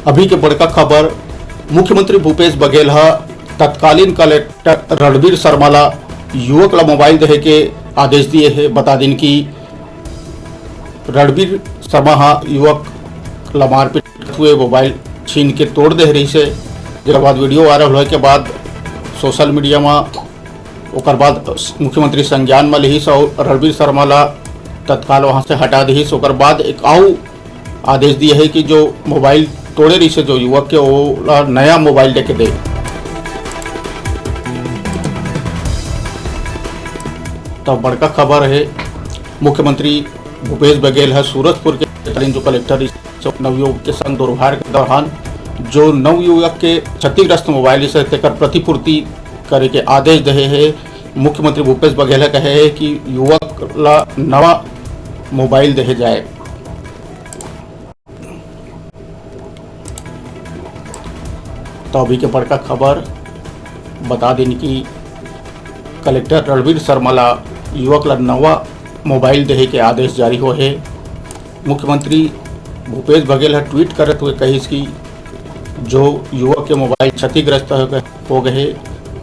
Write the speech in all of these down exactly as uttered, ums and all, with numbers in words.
अभी के बड़का खबर, मुख्यमंत्री भूपेश बघेल ह तत्कालीन कलेक्टर रणबीर शर्मा ला युवक ला मोबाइल देहे के आदेश दिए हे। बता दिन कि रणबीर शर्मा ह युवक ला मारपीट हुए मोबाइल छीन के तोड़ दे रहिस हे, जेकर बाद वीडियो वायरल होए के बाद सोशल मीडिया म ओकर बाद मुख्यमंत्री संज्ञान म लिहिस अउ रणबीर शर्मा ला तत्काल वहां से हटा दिहिस। ओकर बाद एक अउ आदेश दिए हे कि जो मोबाइल तोड़े रहिस हे जो युवक के, ओला नया मोबाइल लेके दे। तो बड़का खबर हे, मुख्यमंत्री भूपेश बघेल ह सूरजपुर के तत्कालीन जो कलेक्टर रहिस, नवयुवक के संग दुर्व्यवहार के दौरान जो नवयुवक के क्षतिग्रस्त मोबाइल रहिस हे, तेकर प्रतिपूर्ति करे के आदेश देहे हे। मुख्यमंत्री भूपेश बघेल ह कहे हे कि युवक ला नवा मोबाइल देहे जाए। तो अभी के बड़का खबर बता दिन कि कलेक्टर रणबीर शर्मा ला युवक ला नवा मोबाइल देहे के आदेश जारी होए हे। मुख्यमंत्री भूपेश बघेल ह ट्वीट करत हुए कहिस कि जो युवक के मोबाइल क्षतिग्रस्त हो गए, हो गए हे,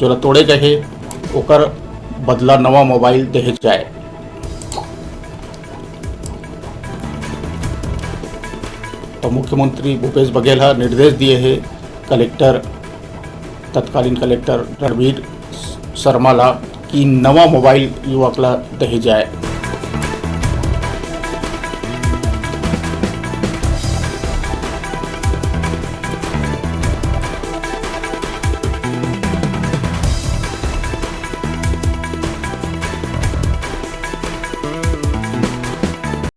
जोला तोड़े गए हे, ओकर बदला नवा मोबाइल देहे जाए। तो मुख्यमंत्री भूपेश बघेल ह निर्देश दिए हे कलेक्टर, तत्कालीन कलेक्टर रणबीर शर्मा ला कि नवा मोबाइल युवक ला देहे जाए।